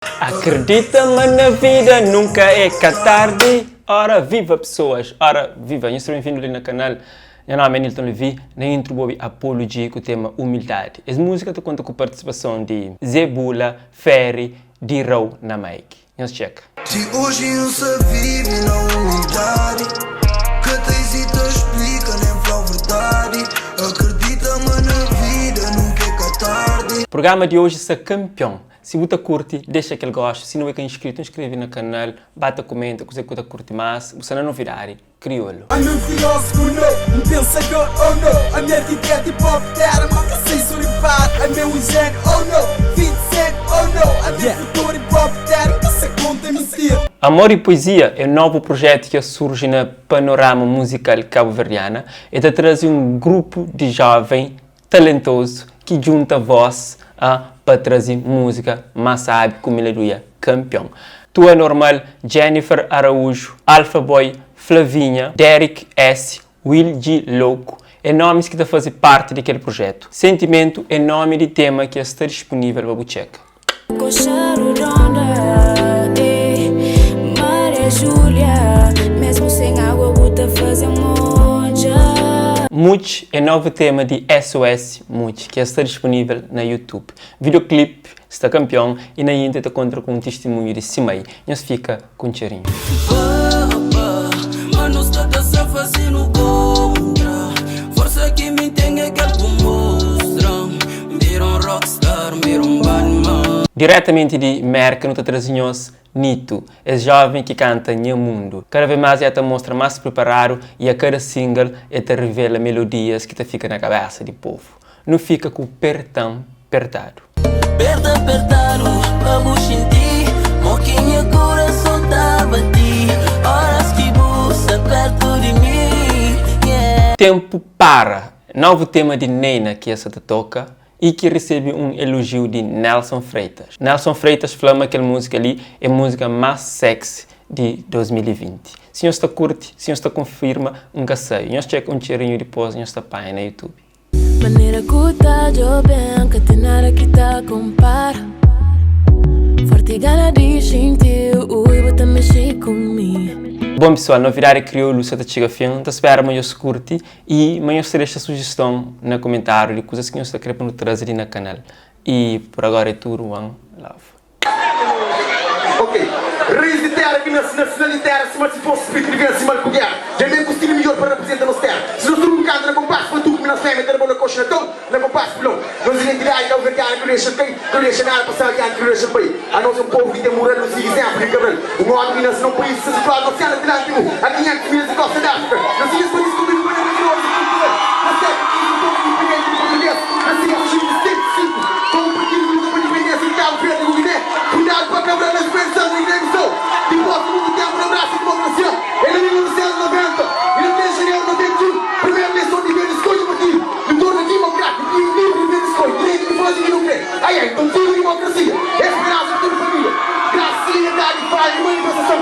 Akredita ma na vida nunka é ka tardi Ora viva pesoas, ora viva Nhos sta benvindu li na kanal Nha nomi é Nilton Levy Na intro bu obi Apollo G ku tema Humildadi Es múzika ta konta ku partisipason di Zé Bula, Ferry, D-Row na mic Nhos txeka. Ti oji N sa vive na umildadi Ka ta izita xplika nen fla verdadi Akredita ma na vida nunka é ka tardi. Programa di oji sta kanpion Si bu ta kurti, dexa kel gostu, si nu é ka inscrito, inscreve na canal, ba ta comenta kuze ku ta kurti mas, bu sta na novidadi kriolu. Ami um filósofo no, um pensador oh no Ami arquiteto e pop terra, ma ka sei suripar Ami é um gênio oh no, 20 cent oh no Ami é futuro e pop terra, ka sa conta mentira. Amor e Poesia é novu projetu ki a surji na panorama muzikal kabuverdiana. E ta traze un grupu di joven talentozu ki djunta voz a pa traze múzika más sabi ku meladuia kanpion. Tua Normal, Jennifer Araújo, Alpha Boy, Flavinha, Derek S, Will G Louco é nomis ki ta faze parti di kel projetu. Sentimentu é nomi di tema ki a sta dispunível pa bu txeka. Koxa redonda, eh, Maria Julia, mesmo sem água bu ta faze modja. Much é novu tema di SOS Much ki sta disponível na YouTube. Videoclip sta kanpion y na inta ta kontra ku un tistimunhu di si mai. Nhos fika ku un txerinhu. Papa, ma nu sta ta sa faze nu kontra Forsa ki mi ten é kel ku mostra N bira un rockstar, N bira un badman. Diretamenti di Merka nu ta traze nhos Nito, es joven ki kanta Nha Mundu. Kada vez más el ta mostra más preparadu y a kada single el ta revela melodias ki ta fika na kabesa di povu. Nu fika ku Pertan Pertadu. Perta pertadu pa bu xinti mo ki nha kurason ta bati Oras ki bu sta pertu di mi, yeah. Tempu para, novu tema di Neyna ki el sa ta toka y ki resebe un elojiu di Nelson Freitas. Nelson Freitas fla ma kel múzika li é múzika más sexy di 2020. Si nhos ta kurti, si nhos ta konfirma, N ka sabe. Nhos txeka un txerinhu dipôs nhos ta panha na YouTube. Manera ku ta djoben ka ten nada ki ta kompara Forti gana di xinti-u, ui bu ta mexe ku mi. Bon pesoal, novidadi kriolu sa ta txiga fin. N ta spera ma nhos kurti y ma nhos ta dexa sujeston na komentariu di kuzas ki nhos ta kre pa nu traze li na kanal. Y por agora é tudu, one love. Ok. Reis di tera ki nase na sinal di tera sima si fosi spritu di vense mal ku gera. Dja ben ku stilu midjor pa raprizenta nos tera. Si nos tudu nu kanta na konpasu batuku mi nos femia ta da bo na koxa na tou na konpasu pilon. Nos identidadi kauverdianu ki nu dexa kai, ki nu dexa nada pasa adianti ki nu dexa bai. Anos é un povu ki ten mural nu sigi izénplu di Cabral. Un omi ki nase na un país ki sta situadu na Osianu Atlántiku a 500 milhas di kosta di Áfrika. Nos ilhas pa diskubridu pa navegadores di Purtugal na sékulu 15 un poku indipendenti di português na 1575 komu partidu ki luta pa indipendênsia di Kabu Verdi ku Guiné fundadu pa Cabral na Guiné-Bissau na Guiné-Bissau dipôs di mutu ténpu na brasa dimokrasia é na 1990 y na 3 di janeru di 91 primeru ileison di dever di skodje partidu nu torna dimokrátiku y livri di dever di skodje direitu di faze ki nu kre ai ai nton viva dimokrasia é speransa di tudu família grasas a liberdadi di fala di manifestason.